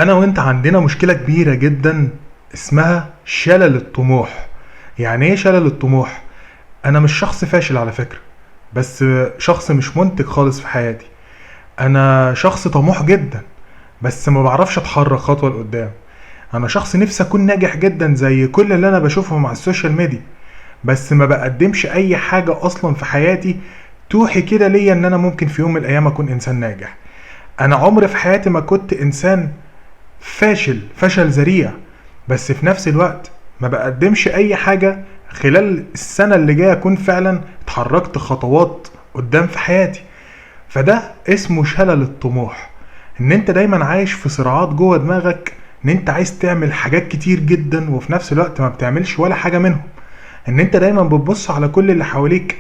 انا وانت عندنا مشكلة كبيرة جدا اسمها شلل الطموح. يعني ايه شلل الطموح؟ انا مش شخص فاشل على فكرة، بس شخص مش منتج خالص في حياتي. انا شخص طموح جدا بس ما بعرفش اتحرك خطوة لقدام. انا شخص نفسي اكون ناجح جدا زي كل اللي انا بشوفهم على ال social media، بس ما بقدمش اي حاجة اصلا في حياتي توحي كده ليا ان انا ممكن في يوم من الايام اكون انسان ناجح. انا عمري في حياتي ما كنت انسان فاشل فشل ذريع، بس في نفس الوقت ما بقدمش اي حاجة خلال السنة اللي جاية اكون فعلا اتحركت خطوات قدام في حياتي. فده اسمه شلل الطموح، ان انت دايما عايش في صراعات جوه دماغك، ان انت عايز تعمل حاجات كتير جدا وفي نفس الوقت ما بتعملش ولا حاجة منهم. ان انت دايما بتبص على كل اللي حواليك،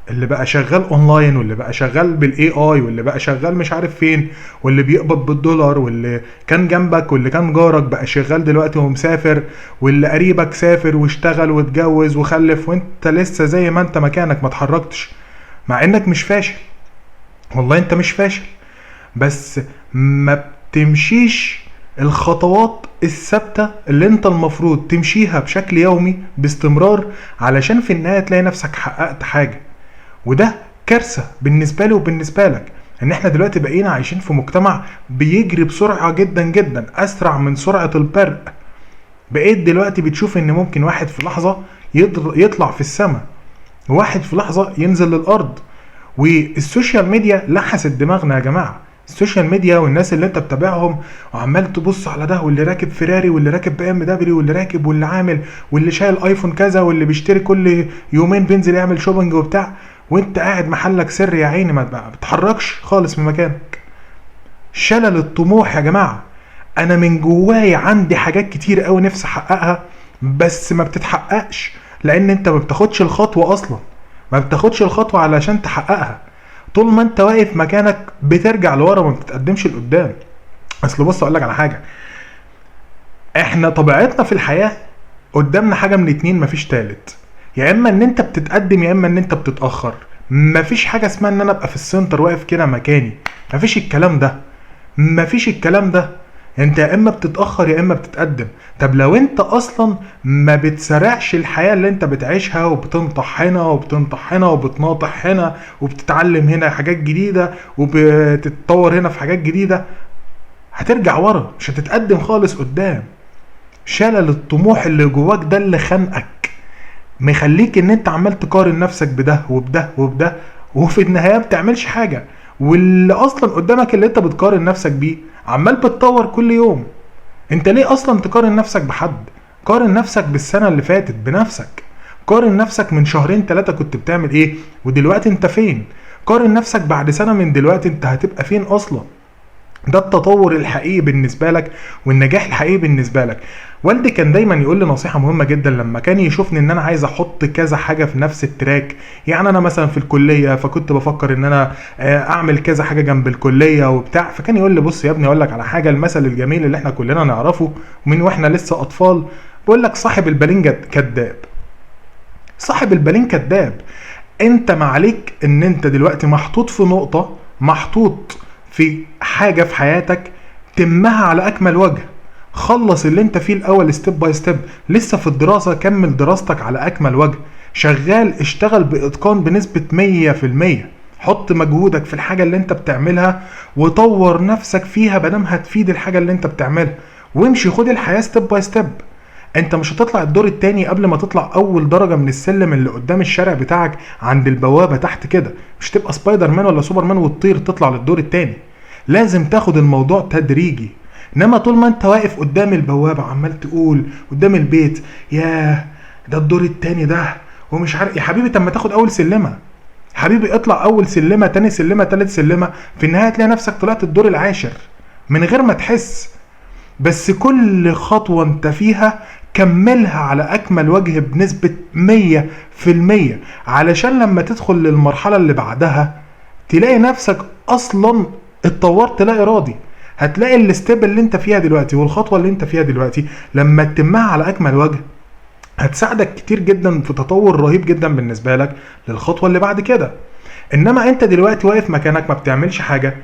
اللي بقى شغال اونلاين، واللي بقى شغال بال AI، واللي بقى شغال مش عارف فين، واللي بيقبض بالدولار، واللي كان جنبك واللي كان جارك بقى شغال دلوقتي ومسافر، واللي قريبك سافر واشتغل واتجوز وخلف، وانت لسه زي ما انت مكانك ما اتحركتش، مع انك مش فاشل. والله انت مش فاشل، بس ما بتمشيش الخطوات الثابتة اللي انت المفروض تمشيها بشكل يومي باستمرار، علشان في النهاية تلاقي نفسك حققت حاجة. وده كارثة بالنسبة لي وبالنسبة لك، ان احنا دلوقتي بقينا عايشين في مجتمع بيجري بسرعة جدا جدا، اسرع من سرعة البرق. بقيت دلوقتي بتشوف ان ممكن واحد في لحظة يطلع في السماء، وواحد في لحظة ينزل للارض. وال social media لحست دماغنا يا جماعة. ال social media والناس اللي انت بتابعهم وعمال تبص على ده، واللي راكب فيراري، واللي راكب BMW، واللي راكب، واللي عامل، واللي شايل ايفون كذا، واللي بيشتري كل يومين بينزل يعمل shopping وبتاع، وانت قاعد محلك سر يا عيني، ما بتحركش خالص من مكانك. شلل الطموح يا جماعة. انا من جوايا عندي حاجات كتير قوي نفسي احققها، بس ما بتتحققش لان انت ما بتاخدش الخطوة اصلا، ما بتاخدش الخطوة علشان تحققها. طول ما انت واقف مكانك بترجع لورا وما بتتقدمش لقدام. اصل بص اقول لك على حاجة، احنا طبيعتنا في الحياة قدامنا حاجة من اتنين، مفيش تالت. يا اما ان انت بتتقدم يا اما ان انت بتتاخر. مفيش حاجة اسمها ان انا ابقى في ال center واقف كده مكاني، مفيش الكلام ده، مفيش الكلام ده. انت يا اما بتتاخر يا اما بتتقدم. طب لو انت اصلا ما بتسرعش الحياة اللي انت بتعيشها، وبتنطح هنا وبتنطح هنا وبتناطح هنا، وبتتعلم هنا حاجات جديدة وبتتطور هنا في حاجات جديدة، هترجع ورا، مش هتتقدم خالص قدام. شلل الطموح اللي جواك ده اللي خانقك، مخليك ان انت عمال تقارن نفسك بده وبده وبده، وفي النهاية ما بتعملش حاجة. واللي اصلا قدامك اللي انت بتقارن نفسك بيه عمال بتطور كل يوم. انت ليه اصلا تقارن نفسك بحد؟ قارن نفسك بالسنة اللي فاتت بنفسك، قارن نفسك من شهرين 3 كنت بتعمل ايه ودلوقتي انت فين، قارن نفسك بعد سنة من دلوقتي انت هتبقى فين اصلا. ده التطور الحقيقي بالنسبة لك والنجاح الحقيقي بالنسبة لك. والدي كان دايما يقول لي نصيحة مهمة جدا لما كان يشوفني ان انا عايز احط كذا حاجة في نفس ال track. يعني انا مثلا في الكلية، فكنت بفكر ان انا اعمل كذا حاجة جنب الكلية وبتاع، فكان يقول لي بص يا ابني اقول لك على حاجة، المثل الجميل اللي احنا كلنا نعرفه من واحنا لسه اطفال، بيقول لك صاحب البالين كذاب. صاحب البالين كذاب. انت ما عليك ان انت دلوقتي محطوط في نقطة، محطوط في حاجة في حياتك، تمها على أكمل وجه. خلص اللي انت فيه الأول step by step. لسه في الدراسة كمل دراستك على أكمل وجه. شغال اشتغل بإتقان بنسبة 100%. حط مجهودك في الحاجة اللي انت بتعملها وطور نفسك فيها بدل هتفيد الحاجة اللي انت بتعملها، وامشي خد الحياة step by step. انت مش هتطلع الدور التاني قبل ما تطلع اول درجة من السلم اللي قدام الشارع بتاعك عند البوابة تحت كده. مش تبقى سبايدر مان ولا سوبر مان وتطير تطلع للدور التاني. لازم تاخد الموضوع تدريجي. انما طول ما انت واقف قدام البوابة عمال تقول قدام البيت ياه ده الدور التاني ده ومش عارف، يا حبيبي طب ما تاخد اول سلمة. حبيبي اطلع اول سلمة، تاني سلمة، تالت سلمة، في النهاية تلاقي نفسك طلعت الدور العاشر من غير ما تحس. بس كل خطوة انت فيها كملها على اكمل وجه بنسبة 100%، علشان لما تدخل للمرحلة اللي بعدها تلاقي نفسك اصلا اتطورت لا ارادي. هتلاقي ال step اللي انت فيها دلوقتي والخطوة اللي انت فيها دلوقتي لما تتمها على اكمل وجه هتساعدك كتير جدا في تطور رهيب جدا بالنسبة لك للخطوة اللي بعد كده. انما انت دلوقتي واقف مكانك ما بتعملش حاجة،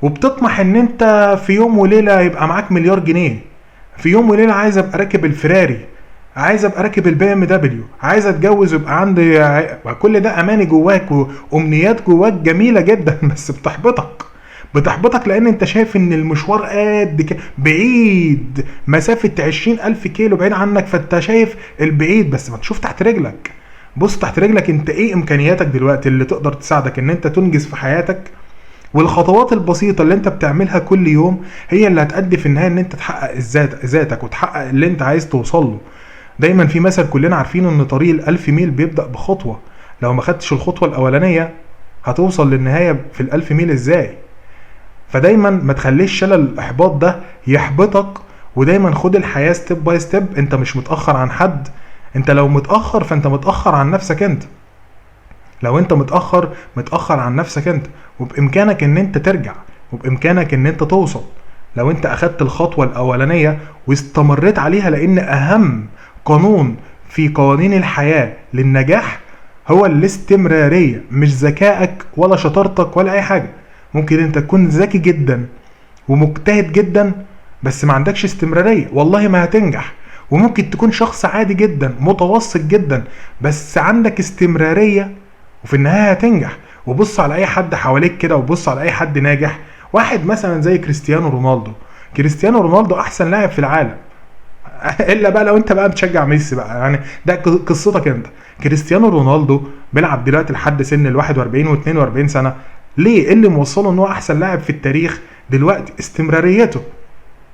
وبتطمح ان انت في يوم وليلة يبقى معاك مليار جنيه، في يوم وليلة عايز ابقى راكب الفراري، عايز ابقى راكب ال BMW، عايز اتجوز ويبقى عندي، كل ده اماني جواك وامنيات جواك جميلة جدا، بس بتحبطك لان انت شايف ان المشوار قد بعيد، مسافة 20,000 كيلو بعيد عنك، فانت شايف البعيد، بس ما تشوف تحت رجلك. بص تحت رجلك انت ايه امكانياتك دلوقتي اللي تقدر تساعدك ان انت تنجز في حياتك، والخطوات البسيطة اللي انت بتعملها كل يوم هي اللي هتأدي في النهاية ان انت تحقق ذاتك وتحقق اللي انت عايز توصل له. دايما في مثل كلنا عارفينه ان طريق 1000 ميل بيبدأ بخطوة، لو ما خدتش الخطوة الاولانية هتوصل للنهاية في 1000 ميل ازاي؟ فدايما ما تخليش شلل الاحباط ده يحبطك، ودايما خد الحياة step by step. انت مش متأخر عن حد، انت لو متأخر فانت متأخر عن نفسك انت، لو انت متأخر متأخر عن نفسك انت، وبامكانك ان انت ترجع، وبامكانك ان انت توصل لو انت اخدت الخطوة الاولانية واستمريت عليها. لان اهم قانون في قوانين الحياة للنجاح هو الاستمرارية، مش ذكائك ولا شطارتك ولا اي حاجة. ممكن انت تكون ذكي جدا ومجتهد جدا بس ما عندكش استمرارية، والله ما هتنجح. وممكن تكون شخص عادي جدا متوسط جدا بس عندك استمرارية وفي النهاية هتنجح. وبص على اي حد حواليك كده، وبص على اي حد ناجح، واحد مثلا زي كريستيانو رونالدو. كريستيانو رونالدو احسن لاعب في العالم الا بقى لو انت بقى بتشجع ميسي بقى، يعني ده قصتك انت. كريستيانو رونالدو بيلعب دلوقتي لحد سن 41 و42 سنة، ليه؟ ايه اللي موصله ان هو احسن لاعب في التاريخ دلوقتي؟ استمراريته.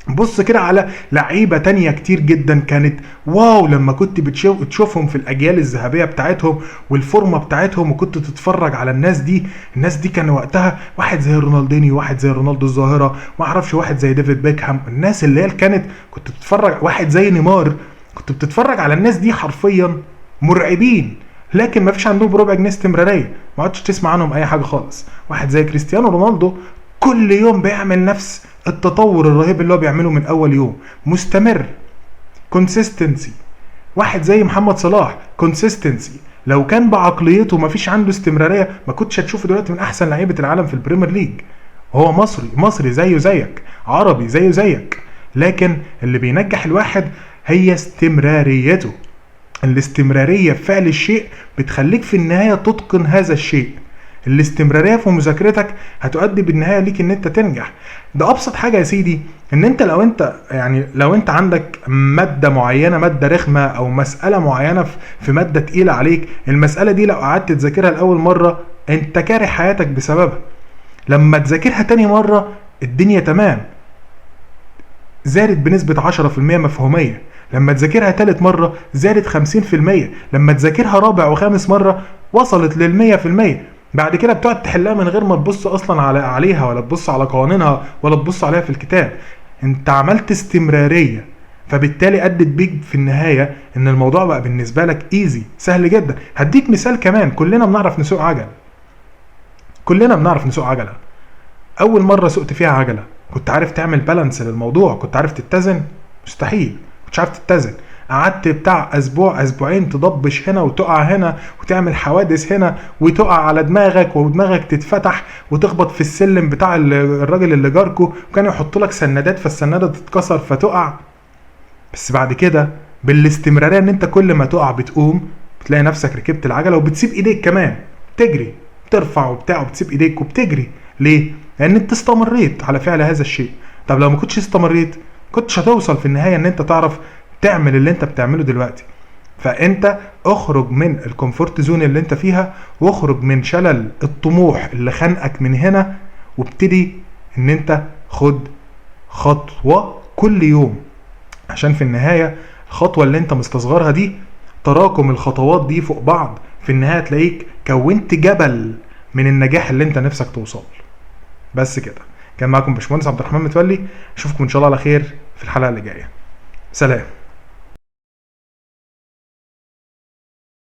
بص كده على لعيبة تانية كتير جدا كانت wow لما كنت بتشوفهم في الاجيال الذهبية بتاعتهم والفورمه بتاعتهم، وكنت تتفرج على الناس دي. الناس دي كان وقتها واحد زي رونالدينيو، واحد زي رونالدو الظاهرة، ما اعرفش واحد زي ديفيد بيكهام، الناس اللي هي كانت كنت بتتفرج، واحد زي نيمار، كنت بتتفرج على الناس دي حرفيا مرعبين، لكن ما فيش عندهم بربع جنيه استمرارية، ما عدتش تسمع عنهم اي حاجة خالص. واحد زي كريستيانو رونالدو كل يوم بيعمل نفس التطور الرهيب اللي هو بيعمله من اول يوم، مستمر، consistency. واحد زي محمد صلاح consistency، لو كان بعقليته ما فيش عنده استمرارية ما كنتش هتشوفه دلوقتي من احسن لعيبة العالم في ال Premier League. هو مصري، مصري زيه زيك، عربي زيه زيك، لكن اللي بينجح الواحد هي استمراريته. الاستمرارية في فعل الشيء بتخليك في النهاية تتقن هذا الشيء. الاستمرارية في مذاكرتك هتؤدي بالنهاية ليك ان انت تنجح. ده ابسط حاجة يا سيدي، ان انت لو انت يعني لو انت عندك مادة معينة، مادة رخمة او مسألة معينة في مادة تقيلة عليك، المسألة دي لو قعدت تذاكرها لأول مرة انت كاره حياتك بسببها، لما تذاكرها تاني مرة الدنيا تمام، زادت بنسبة 10% مفهومية. لما تذاكرها تالت مرة زادت 50%، لما تذاكرها رابع وخامس مرة وصلت 100%. بعد كده بتقعد تحلها من غير ما تبص اصلا عليها ولا تبص على قوانينها ولا تبص عليها في الكتاب. انت عملت استمرارية، فبالتالي ادت بيك في النهاية ان الموضوع بقى بالنسبة لك ايزي، سهل جدا. هديك مثال كمان، كلنا بنعرف نسوق عجل، كلنا بنعرف نسوق عجلة. اول مرة سوقت فيها عجلة كنت عارف تعمل بالانس للموضوع؟ كنت عارف تتزن؟ مستحيل، كنتش عارف تتزن. قعدت بتاع اسبوع اسبوعين تضبش هنا وتقع هنا وتعمل حوادث هنا وتقع على دماغك ودماغك تتفتح وتخبط في السلم بتاع الراجل اللي جاركو، وكان يحط لك سندات فالسنادة تتكسر فتقع. بس بعد كده بالاستمرارية ان انت كل ما تقع بتقوم، بتلاقي نفسك ركبت العجلة وبتسيب ايديك كمان، تجري ترفع وبتاع وبتسيب ايديك وبتجري. ليه؟ لان انت استمريت على فعل هذا الشيء. طب لو ما كنتش استمريت كنتش هتوصل في النهاية ان انت تعرف تعمل اللي انت بتعمله دلوقتي. فانت اخرج من ال comfort zone اللي انت فيها، واخرج من شلل الطموح اللي خانقك من هنا، وابتدي ان انت خد خطوة كل يوم، عشان في النهاية الخطوة اللي انت مستصغرها دي، تراكم الخطوات دي فوق بعض، في النهاية تلاقيك كونت جبل من النجاح اللي انت نفسك توصل. بس كده، كان معكم باشمهندس عبد الرحمن متولي، اشوفكم ان شاء الله على خير في الحلقة اللي جاية. سلام.